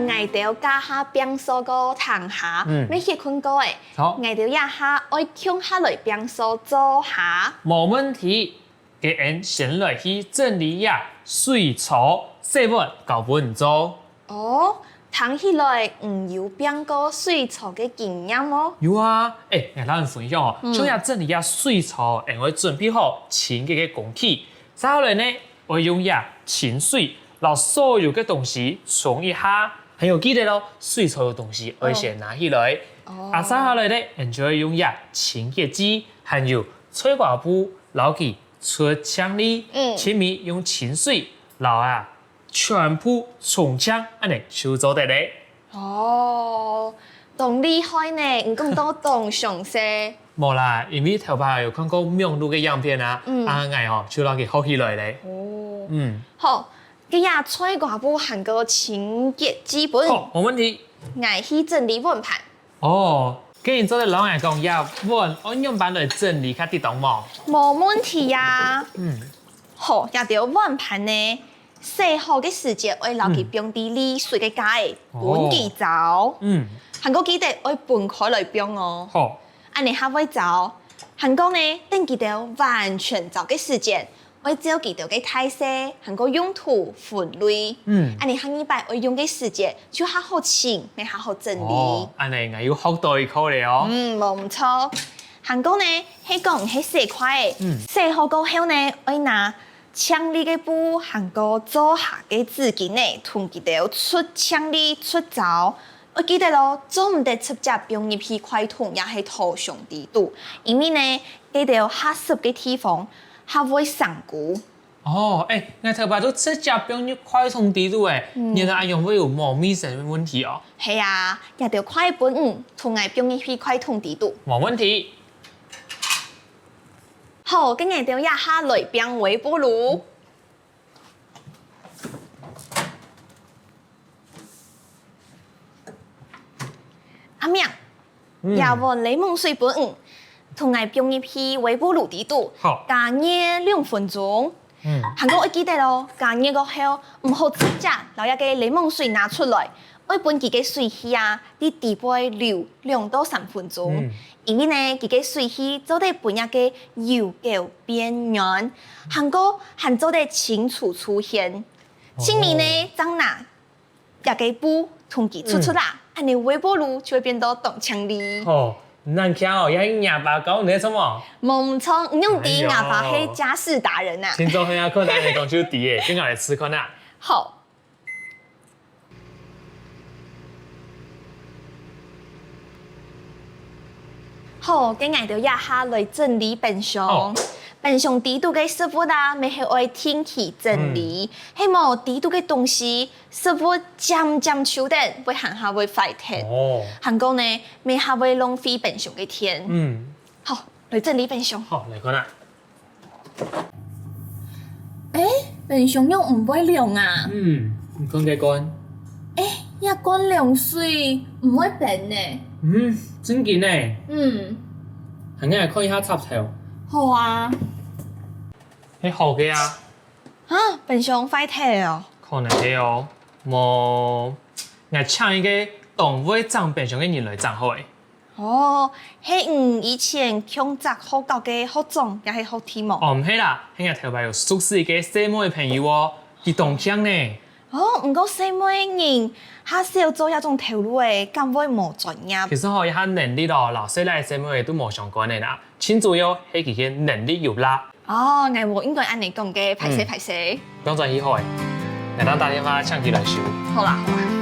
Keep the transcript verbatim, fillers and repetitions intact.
𠊎兜加下拚掃過廳下，嗯。乜歇睏過欸。好。𠊎兜這下愛共下來拚掃做下。無問題，該𠊎先來去整理這水槽，洗碗交分你做。哦，聽起來你有拚過水槽个經驗哦。有啊，欸，𠊎摎你分享哦，嗯。像這整理這水槽，𠊎會準備好清潔个工具， 續下來呢，愛用這清水，摎所有个東西沖一下，還有記得哦，水槽个東西愛先拿起來。哦。啊，續下來呢，𠊎就會用這清潔劑，還有菜瓜布摎佢捽淨俐，嗯。盡尾用清水摎啊，全部沖淨，恁仔就做得了。 哦，當厲害呢，你講到當詳細。無啦，因為頭擺有看過網路个影片啊，嗯。啊，𠊎吼就摎佢學起來了。哦。嗯。好，該這菜瓜布還過清潔劑分。好，無問題。𠊎去整理碗盤。哦，該你做得摎𠊎講，這碗愛仰般來整理較得當無？無問題啊。嗯。好，這兜碗盤呢， 洗好个時節，愛摎佢放在瀝水个架仔，嗯。分佢燥。哦。嗯。還過記得愛分開來放哦。好。恁仔較會燥。還過呢，等佢兜完全燥个時節，愛照佢兜个大細，還過用途分類。嗯。恁仔下二擺愛用个時節，就較好清，乜較好整理。哦，恁仔𠊎又學到一課了哦。嗯，無毋著。還過呢，係講係洗筷仔，嗯。洗好過後呢，愛拿 淨俐个布還過做下个紙巾仔，同佢兜捽淨俐捽燥。愛記得哦，做毋得直接放入去筷筒也係拖箱底肚，因為呢，該兜較濕个地方較會生菇。哦，欸，𠊎頭擺都直接放入筷筒底肚欸，嗯。原來恁樣會有無衛生个問題哦。係啊，這兜筷仔分你，同𠊎放入去筷筒底肚。無問題。 好，該𠊎兜這下來拚微波爐。阿明，嗯。這碗檸檬水分你，同𠊎放入去微波爐底肚，好。加熱兩分鐘。 嗯。還過愛記得哦，加熱過後，毋好直接摎這个檸檬水拿出來，愛分佢个水氣啊，在底背留兩到三分鐘。嗯。因為呢，佢个水氣做得分這个油膏變軟，還過還做得清除出現。哦。盡尾呢，正拿 這个布同佢捽捽啦，嗯。恁仔微波爐就會變到當淨俐。哦，恁巧哦，也係若爸教你个，著無？無毋著，你仰知若爸係家事達人啊？哎喲。聽眾朋友看到你講就知欸，正好來試看啊。好。好，該𠊎兜這下來整理冰箱。好。冰箱底肚个食物啊，乜係愛定期整理，嗯。係無底肚个東西 食物漸漸臭等，會還較會壞忒。哦。還過呢，乜較會浪費冰箱个電。嗯。好，來整理冰箱。好，來看啊。欸，冰箱仰毋會涼啊？嗯，你看該罐。欸，這罐涼水毋會冰呢。嗯，正經呢。嗯。還愛來看一下插頭。好啊。係好个啊。 哈，冰箱壞忒哦。可能係哦，無，𠊎請一个當會整冰箱个人來整好欸。哦，係你以前共隻學校个學長也係學弟無？哦，毋係啦，係𠊎頭擺有熟識一个細妹个朋友哦，佢當慶呢。哦，毋過細妹个人較少做這種頭路欸，敢會無專業？其實吼，這下能力哦，摎細賴細妹个都無相關个啦。 盡主要係佢个能力有罅。哦，𠊎無應該恁仔講个，歹勢，嗯。歹勢。毋使客氣好欸，𠊎等打電話請佢來修。好啦，好啦。